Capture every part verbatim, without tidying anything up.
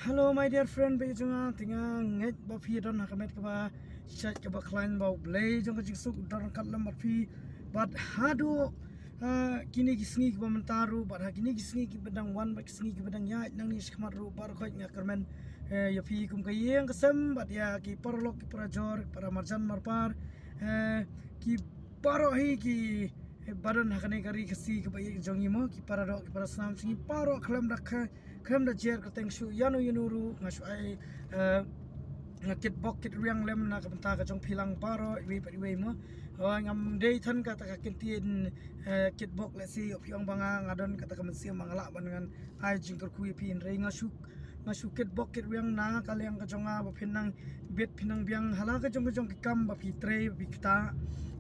Hello my dear friend, ba ïa jong nga, te nga ngeit ba phi don ha ka met kaba shait kaba khlaiñ, ba U Blei jong ka jingsuk u don ryngkat lem bad phi. Bad haduh ah, kine ki sngi kiba mynta ruh, bad ha kine ki sngi kiba dang wan, bad ki sngi kiba dang ïaid nangne shakhmat ruh, baroh khoit nga kyrmen eh, ïa phi kum ka ïing ka sem, bad ïa ki paralok ki parajor, para marjan marpar, eh, ki baroh hi ki eh, ba don ha kane ka ri Khasi kaba ïeit jong ngi mo, ki paradoh ki parasnam jong ngi baroh, khlem da kha khlem da jer kyrteng shuh ïano ïano ruh, nga shu ai eh, nga kitbok kitrwiang lem na ka bynta ka jong phi lang baroh iwei pa iwei mo. Hooid, ngam dei than kata ka kyntien eh, kitbok, lehse ïoh phi ong ba nga nga don kata ka mynsiem ba nga lah ban ngan ai jingkyrkhu ïa phi, hynrei nga shu nga shu kitbok kitrwiang na ka liang ka jong nga ba phin nang bit, phin nang biang ha la ka jong ka jong ki kam ba phi trei, ba phi ktah,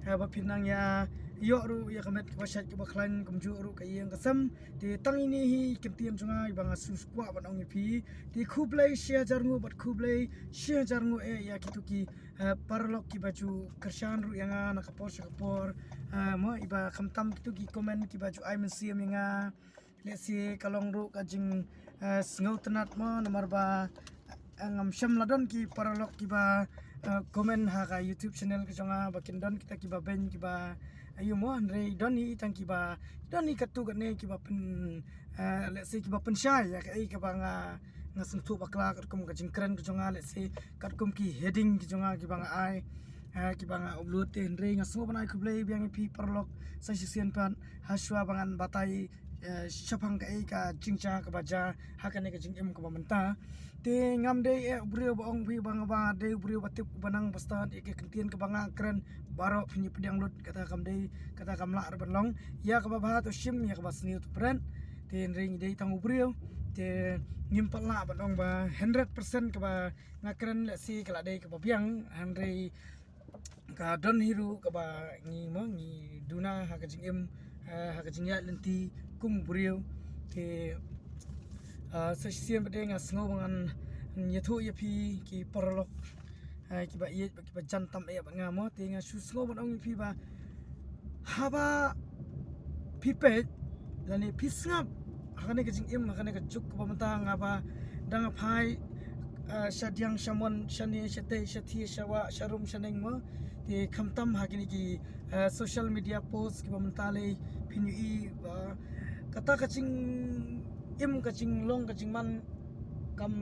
eh, ba phin nang ïa ïoh ruh ïa ka met kaba shait kaba khlaiñ, kumjuh ruh ka ïing ka sem. Te tang ine hi kyntien jong nga iba nga shu kwah ban ong ïa phi. Te khublei shi hajar nguh bad khublei shi hajar nguh eh ïa kito ki eh, paralok kiba ju kyrshan ruh ïa nga na ka por sha ka por. Eh, mo, iba khamtam kito ki comment kiba ju ai mynsiem ïa nga. Lehse ka long ruh ka jing eh, sngewtynnat mo, namar ba eh, ngam shym la don ki paralok kiba eh, comment ha ka YouTube channel ka jong nga, ba kin don kita kiba beiñ kiba ayu mo, hynrei don hi tang kiba, don hi katto katne kiba pyn eh, lehse kiba pynshai ïa kaei kaba nga nga sngewthuh bakla katkum ka jingkren ka jong nga, lehse katkum ki heading ki jong nga kiba nga ai eh, kiba nga upload. Te hynrei nga sngewbha ban ai khublei biang ïa phi paralok sa shisien pat, ha shuwa ba ngan batai eh, shaphang kaei ka jingjia kaba jia ha kane ka jingim kaba mynta. Te ngam dei eh, u briew ba ong phi ba nga ba dei u briew ba tip ba nang ba stad ïa ka kyntien kaba nga kren, baroh phin ïa pdiang lut, kata kam dei, kata kam lah ruh ban long. Ïa kaba bha to shim, ïa kaba sniew to pret. Te hynrei ngi dei tang u briew, te ngim pat lah ban ong ba hundred percent kaba nga kren lehse ka la dei kaba biang, hynrei ka don hi ruh kaba ngi mo, ngi duna ha ka jingim eh, ha ka jingïaid lynti kum u briew. Te ah, sa shisien pat de nga sngew ba ngan ïathuh ïa phi ki paralok eh, kiba ïeit, kiba jan tam eh bad nga mo. Te nga shu sngew ban ong ïa phi ba haba phi peit lane phi sngap ha kane ka jingim, ha kane ka juk kaba mynta, nga ba dang phai eh, sha diang sha mon, sha ne sha tei, sha thi sha wah, sha rum sha neng mo. Te khamtam ha kine ki eh, social media post kiba mynta lei phin ïohi ba kata ka jingim, ka jinglong, ka jingman kam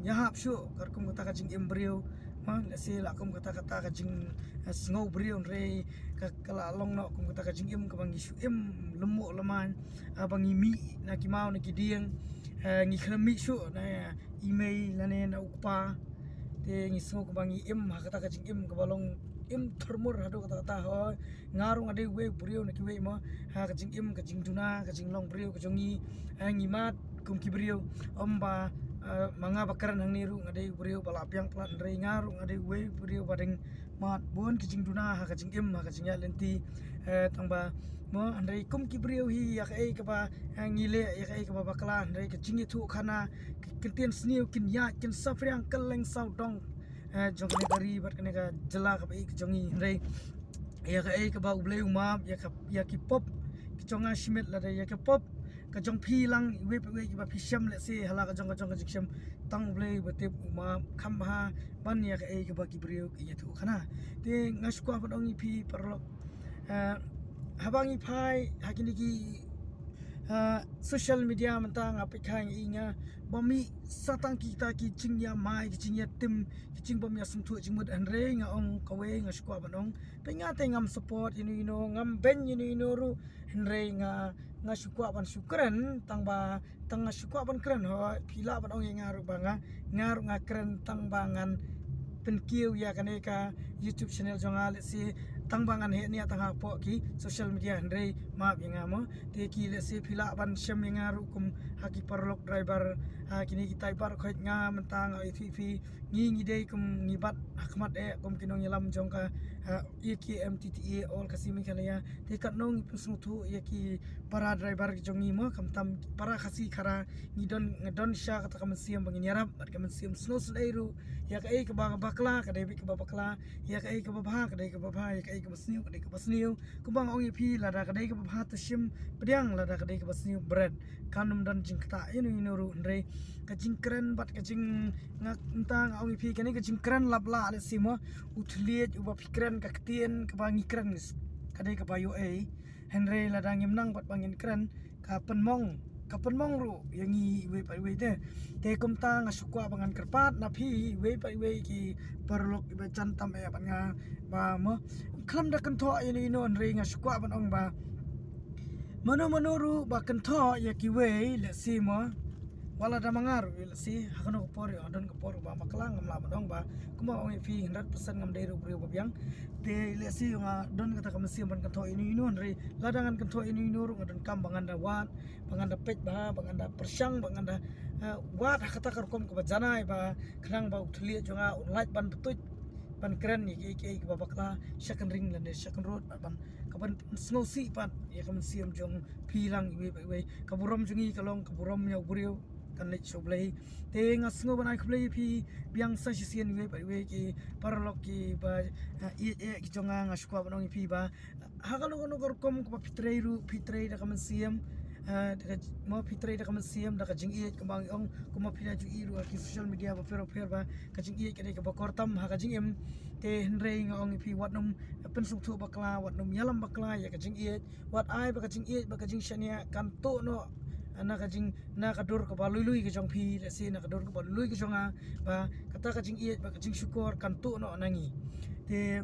ïahap shuh katkum kata ka jingim briew. Ma, lehse la kum kata, kata ka jing eh, sngew briew, hynrei ka, ka la long noh kum kata ka jingim kaba ngi shu im lyngngoh lyngngoh, ah, ba ngi mih na ki maw na ki dieng, eh, ngi khlem mih shuh na i mei lane na u kpa. Te ngi sngew kaba ngi im ha kata ka jingim kaba long im thurmur haduh katta katta. Hooid, nga ruh nga dei uwei u briew na kiwei mo, ha ka jingim, ka jingduna, ka jinglong briew ka jong ngi. Eh, ngi mad kum ki briew. Ym ba eh, ma nga ba kren hangne ruh nga dei u briew ba la biang palat, hynrei nga ruh nga dei uwei u briew ba dang mad bun ki jingduna ha ka jingim, ha ka jingïaid lynti. Eh, tang ba mo, hynrei kum ki briew hi, ïa kaei kaba eh, ngi leh, ïa kaei kaba bakla, hynrei ka jingïathuhkhana, ki kyntien sniew kin ïaid, kin saphriang kylleng sawdong eh, jong kane ka ri bad kane ka jylla kaba ïeit ka jong ngi, hynrei ïa kaei kaba U Blei u map, ïa ka, ïa ki pop ki jong nga shimet, lada ïa ki pop ka jong phi lang, iwei pa iwei kiba phi shem, lehse ha la ka jong ka jong ka jingshem, tang U Blei uba tip u map kham bha ban ïa kaei kaba ki briew ki ïathuhkhana. Te nga shu kwah ban ong ïa phi paralok, eh, haba ngi phai ha kine ki eh, social media mynta, nga peit kha ngi i nga ba mih sa tang kita ki jingïamai, ki jingïatim, ki jingbym ïasngewthuh jingmut, hynrei nga ong kawei, nga shu kwah ban ong, peit nga te ngam support ïano ïano, ngam beiñ ïano ïano ruh, hynrei nga, nga shu kwah ban shu kren, tang ba tang nga shu kwah ban kren. Hooid, phi lah ban ong ïa nga ruh ba nga, nga ruh nga kren tang ba ngan pynkiew ïa kane ka YouTube channel jong nga, lehse tang ba ngan heh nia tang hapoh ki social media, hynrei map ïa nga mo. Te ki lehse phi lah ban shem ïa nga ruh kum ha ki paralok driver, ha kine kita baroh khoit, nga mynta nga ïathuh ïa phi, ngi ngi dei kum ngi bat ha khmat eh kum ki nongïalam jong ka, ha, ïa ki M T T A All Khasi Meghalaya. Te katno ngi pynsngewthuh ïa ki para driver ki jong ngi mo, khamtam para Khasi Khara, ngi don, nga don sha kata ka mynsiem ba ngin ïarap bad ka mynsiem sngewsynei ruh. Ïa kaei kaba bakla ka dei beit kaba bakla, ïa kaei kaba bha ka dei kaba bha, ïa kaei kaba sniew ka dei kaba sniew. Kumba nga ong ïa phi, lada ka dei kaba ha to shim pdiang lada ka dei kaba sniew bret. Kan ym don jingktah ïa no ïa no ruh, hynrei ka jingkren bad ka jing, nga mynta nga ong ïa phi kane ka jingkren lap lah lehse mo, u thylliej uba phi kren ka ktien kaba ngi kren ka dei kaba ïoh ei. Hynrei lada ngim nang bad ba ngin kren, ka pynmong, ka pynmong ruh ïa ngi iwei pa iwei te. Te kumta nga shu kwah ba ngan kyrpad na phi iwei pa iwei ki paralok iba jan tam eh bad nga ba mo, khlem da kynthoh ïa no ïa no, hynrei nga shu kwah ban ong ba mano mano ruh ba kynthoh ïa kiwei lehse mo, wat la da ma nga ruh lehse, ha kano ka por ïoh don ka por ba bakla, ngam lah ban ong ba kumba ong ïa phi hundred percent ngam dei ruh briew ba biang. Te lehse nga don kata ka mynsiem ban kynthoh ïa no ïa no, hynrei lada ngan kynthoh ïa no ïa no ruh nga donkam ba ngan da wad, ba ngan da peit bha, ba ngan da pyrshang, ba ngan da, eh, wad ha kata ka rukom kaba janai ba khnang ba u thylliej jong nga un lait ban btuid ban kren ïa kiei kiei kiba bakla sha kynring lane sha kynrud, ban, ka ban sngewsih pat ïa ka mynsiem jong phi lang iwei pa iwei. Ka burom jong ngi ka long ka burom ïa u briew, kan leit sha U Blei. Te nga sngew ban ai khublei ïa phi biang sa shisien iwei pa iwei ki paralok kiba, eh, ïeit eh ki jong nga, nga shu kwah ban ong ïa phi ba ha kano kano ka rukom kaba phi trei ruh, phi trei da ka mynsiem, eh, da ka j-, mo phi trei da ka mynsiem, da ka jingïeit, kumba ngi ong, kumba phi la ju ïohi ruh ha ki social media bapher bapher ba ka jingïeit ka dei kaba kor tam ha ka jingim. Te hynrei nga ong ïa phi wat nym pynsngewthuh bakla, wat nym ïalam bakla ïa ka jingïeit, wat ai ba ka jingïeit bad ka jingshaniah kan tuh noh na ka jing, na ka dur kaba lui lui ka jong phi, lehse na ka dur kaba lui lui ka jong nga, ba kata ka jingïeit bad ka jingshukor kan tuh noh na ngi. Te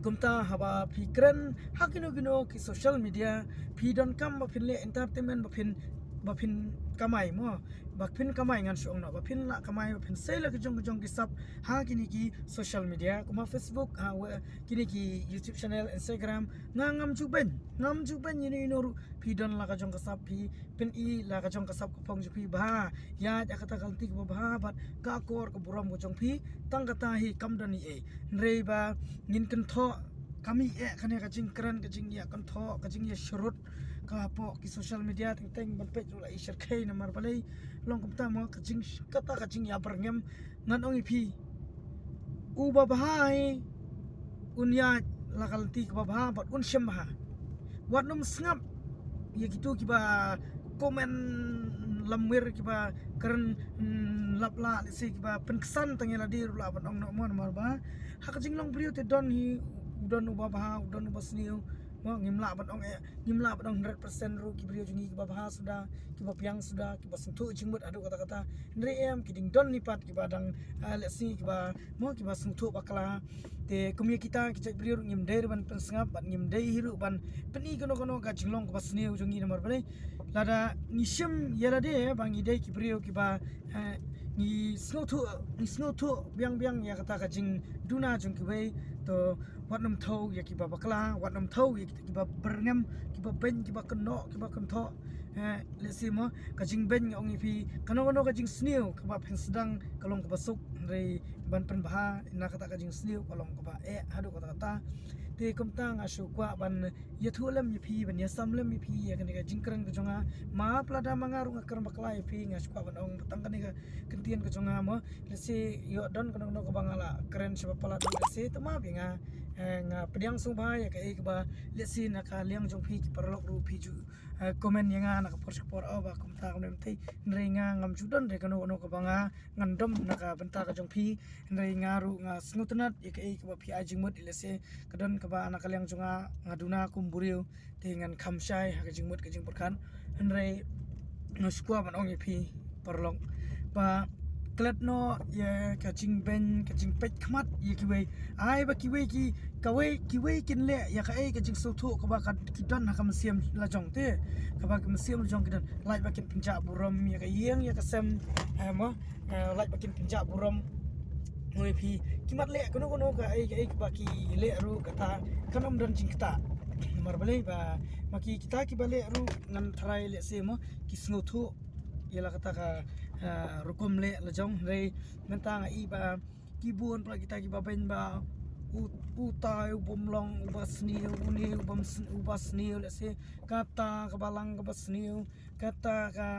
kumta haba phi kren ha kino kino ki social media, phi donkam ba phin leh entertainment, ba phin, ba phin kamai mo, ba phin kamai, ngan shu ong noh, ba phin lah kamai, ba phin sei la ki jong ki jong ki sap ha kine ki social media, kumba Facebook, ha, wa-, kine ki YouTube channel, Instagram. Nga ngam ju beiñ, ngam ju beiñ ïa no ïa no ruh. Phi don la ka jong ka sap, phi pyni la ka jong ka sap ka phong jong phi bha, ïa, ïa kata ka lynti kaba bha bad ka akor ka burom ka jong phi. Tang kata hi kam don ei ei, hynrei ba ngin kynthoh, kam ei ei kane ka jingkren, ka jingïakynthoh, ka jingïasyrut ka hapoh ki social media teng teng, ban peit ruh la i shyrkhei. Namar balei? Long kumta mo, ka jing, kata ka jingïabyrngem. Ngan ong ïa phi, uba bha hi un ïaid la ka lynti kaba bha bad un shem bha. Wat nym sngap ïa kito kiba comment lamwir, kiba kren, mm, lap lah, lehse kiba pynksan tang ïa lade ruh lah ban ong noh mo. Namar ba ha ka jinglong briew te don hi, u don uba bha, u don uba sniew. Mo, ngim lah ban ong eh, ngim lah ban ong hundred percent ruh ki briew jong ngi kiba bha suda, kiba biang suda, kiba sngewthuh jingmut haduh katta katta. Hynrei em, ki dang don hi pat kiba dang, ah, lehse kiba, mo, kiba sngewthuh bakla. Te kum ïa kita ki jait briew ruh ngim dei ruh ban pynsngap bad ngim dei hi ruh ban pyni kano kano ka jinglong kaba sniew jong ngi. Namar balei? Lada ngi shim ïa lade ba ngi dei ki briew kiba, eh, ngi sngewthuh, ngi sngewthuh biang biang ïa kata ka jingduna jong kiwei, to wat nym thew ïa kiba bakla, wat nym thew ïa kita kiba byrngem, kiba beiñ, kiba kynnoh, kiba kynthoh. Eh, lehse mo, ka jingbeiñ, nga ong ïa phi, kano kano ka jingsniew kaba phin sdang ka long kaba suk, hynrei ban pynbha na kata ka jingsniew ka long kaba eh haduh katta katta. Te kumta nga shu kwah ban ïathuh lem ïa phi, ban ïasam lem ïa phi ïa kane ka jingkren ka jong nga. Map lada ma nga ruh nga kren bakla ïa phi, nga shu kwah ban ong ba tang kane ka kyntien ka jong nga mo. Lehse ïoh don kano kano kaba nga la kren shibun palat, lehse to map ïa nga. Eh, nga pdiang sngewbha ïa kaei kaba lehse na ka liang jong phi ki paralok ruh phi ju, eh, comment ïa nga na ka por sha ka por, oh, ba kumta kumne mynta. Hynrei nga ngam ju don re kano kano kaba nga ngan dom na ka bynta ka jong phi. Hynrei nga ruh nga sngewtynnat ïa kaei kaba phi ai jingmut, lehse ka don kaba na ka liang jong nga, nga duna kum briew, te ngan kham shai ha ka jingmut ka jingpyrkhat. Hynrei nga shu kwah ban ong ïa phi paralok ba klet noh ïa ka jingbeiñ, ka jingpeit khmat ïa kiwei. Ai ba kiwei ki, kawei, kiwei kin leh ïa kaei ka jingsngewthuh kaba ka, ki don ha ka mynsiem la jong te, kaba ka mynsiem la jong ki don. Lait ba kin pynjah burom ïa ka ïing ïa ka sem, eh, mo, eh, lait ba kin pynjah burom. Ngoi phi, ki mat leh kano kano kaei kaei kaba ki leh ruh, kata kan ym don jingktah. Namar balei? Ba ma ki, kita kiba leh ruh ngan tharai lehse mo, ki sngewthuh ïa la kata ka, eh, rukom leh la jong. Hynrei mynta nga i ba ki bun palat kita kiba beiñ ba u, utai u bym long uba sniew, une u bym sn-, uba sniew, lehse kata ka balang kaba sniew, kata ka,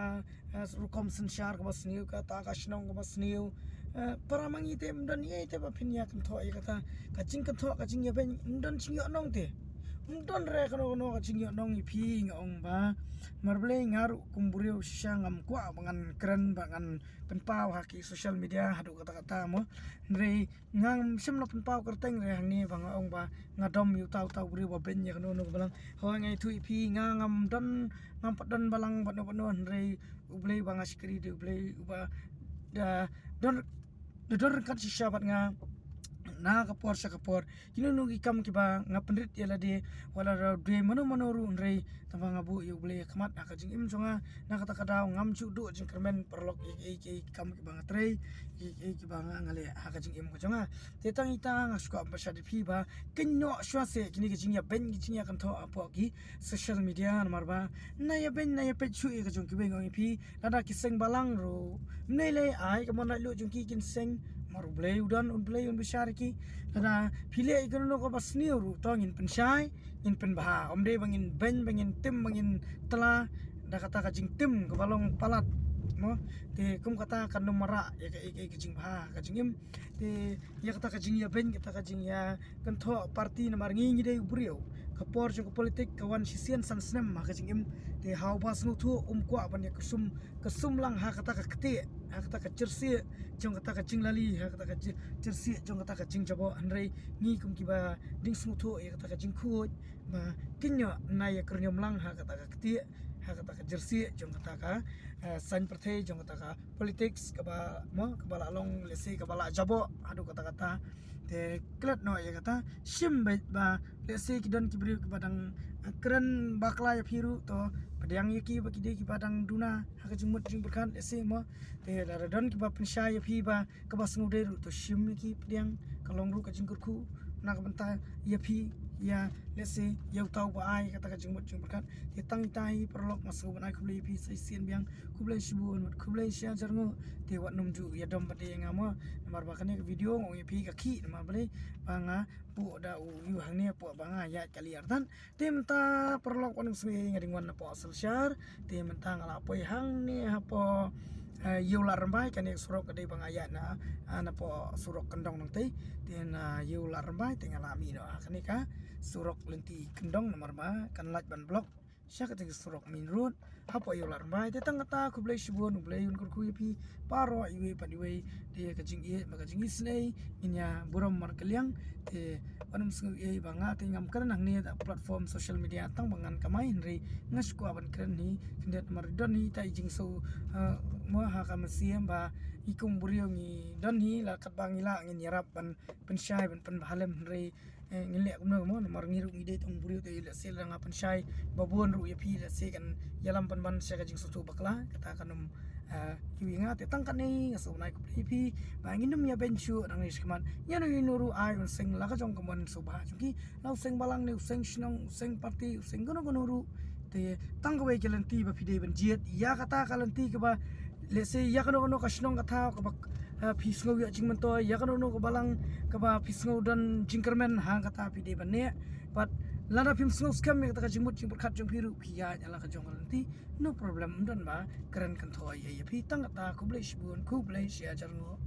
eh, rukom synshar kaba sniew, kata ka shnong kaba sniew. Eh, para ma ngi te ym don ei ei te ba phin ïakynthoh ïa kata. Ka jingkynthoh, ka jingïabeiñ ym don jingïohnong te. Don re kano kano ka jingïohnong ïa phi, nga ong ba namar balei nga ruh kum u briew shisha ngam kwah ba ngan kren ba ngan pynpaw ha ki social media haduh katta katta mo. Hynrei ngam shym la pynpaw kyrteng re hangne ba nga ong ba nga dom ïa uta uta u briew ba beiñ ïa kano kano ka balang. Hooid nga ïathuh ïa phi, nga ngam don, ngam pat don balang bad no bad no, hynrei U Blei ba nga shakri dei U Blei uba da don, da don ryngkat shisha bad nga na ka por sha ka por. Kino kino ki kam kiba nga pynrit ïa lade, wat la dei mano mano ruh, hynrei tang ba nga buh ïa U Blei ha khmat ha ka jingim jong nga. Na kata ka daw ngam ju duh jingkyrmen paralok ïa ki, ki kam kiba nga trei, ïa ki, kiba nga, nga leh ha ka jingim ka jong nga. Te tang ita nga shu kwah ban pynshai ïa phi ba kynnoh shuwa seh kine ki jingïabeiñ ki jingïakynthoh hapoh ki social media, namar ba na ïabeiñ na ïapeit shuh ïa ka jong kiwei, nga ong ïa phi. Lada ki seng balang ruh, mynne lei ai ka mon laitluid jong ki kin seng, namar U Blei u don, U Blei un bishar ïa ki. Lada phi leh ïa kano kano kaba sniew ruh to ngin pynshai, ngin pynbha. Ym dei ba ngin beiñ, ba ngin tim, ba ngin tla da kata ka jingtim kaba long palat mo. Te kum kata kan ym mareh ïa ka, ïa ka, ïa ka jingbha ka jingim. Te ïa kata ka jingïabeiñ, kata ka jingïakynthoh party, namar ngi ngi dei u briew. Ka por jong ka politik ka wan shisien san snem ha ka jingim. Te haba sngewthuh um kwah ban ïa kyrsum, kyrsum lang ha kata ka ktieh, ha kata ka jyrsieh jong kata ka jinglali, ha kata ka jy-, jyrsieh jong kata ka jingjaboh. Hynrei ngi kum kiba dang sngewthuh ïa kata ka jingkhuid ba kynnoh na ïa kyrñiom lang ha kata ka ktieh, ha kata ka jyrsieh jong kata ka, eh, saiñ pyrthei, jong kata ka politics kaba mo, kaba la long, let's say, kaba la jaboh haduh katta katta. Te klet noh ïa kata, shim beit ba, let's say, ki don ki briew kiba dang, eh, kren bakla ïa phi ruh, to pdiang ïa ki ba ki dei kiba dang duna ha ka jingmut jingpyrkhat, let's say mo. Te lada don kiba pynshai ïa phi ba kaba sngewdei ruh, to shim ïa ki pdiang, ka long ruh ka jingkyrkhu na ka bynta ïa phi, ïa, let's say, ïa uta uba ai kata ka jingmut jingpyrkhat. Te tang ita hi paralok, nga sngewbha ban ai khublei ïa phi sa shisien biang. Khublei shibun, khublei shi hajar nguh. Te wat nym ju ïadom pat ïa nga mo, namar ba kane ka video nga ong ïa phi ka khih, namar balei ba nga buh da u ïew hangne hapoh ba nga ïaid kali artat. Te mynta paralok, wat nym sngew ei, nga dang wan napoh Salshar. Te mynta nga la poi hangne hapoh, eh, Ïew Lad Rymbai, kane ka surok ka dei ba nga ïaid na, ah, napoh surok Kyndong nangtei. Te na Ïew Lad Rymbai te nga la mih noh ha kane ka surok lynti Kyndong, namar ba kan lait ban block sha kata ka surok main road hapoh Ïew Lad Rymbai. Te tang kata, khublei shibun, U Blei un kyrkhu ïa phi baroh iwei pa iwei. Te ka jingïeit bad ka jingisynei ngin ïa burom markylliang. Te wat nym sngew ei ba nga te ngam kren hangne ha platform social media tang ba ngan kamai, hynrei nga shu kwah ban kren hi khyndiat namar don hi ita i jingsngew, eh, mo, ha ka mynsiem ba ngi kum briew ngi don hi, la katba ngi lah ngin ïarap ban pynshai, ban pynbha lem, hynrei, eh, ngin leh kumno mo, namar ngi ruh ngi dei tang briew. Te let's say lada nga pynshai ba bun ruh ïa phi, let's say, kan ïalam pynban sha ka jingsngewthuh bakla, kata kan ym, eh, ïa nga. Te tang katne nga sngewbha ban ai khublei ïa phi ba ngin ym ïabeiñ shuh nangne shakhmat. Ïano ïano ruh ai un seng la ka jong ka mon sngewbha jong ki, la u seng balang ne u seng shnong, u seng party, u seng kano kano ruh. Te tang kawei ka lynti ba phi dei ban jied, ïa kata ka lynti kaba, let's say, ïa kano kano ka shnong ka thaw kaba, eh, phi sngew ïoh jingmyntoi, ïa kano kano ka balang kaba phi sngew don jingkyrmen, ha kata phi dei ban neh. Bad lada phim sngew skhem ïa kata ka jingmut jingpyrkhat jong phi ruh, phi ïaid ïa la ka jong ka lynti, no problem, ym don ba kren kynthoh ei ïa phi. Tang kata, khublei shibun, khublei shi hajar nguh.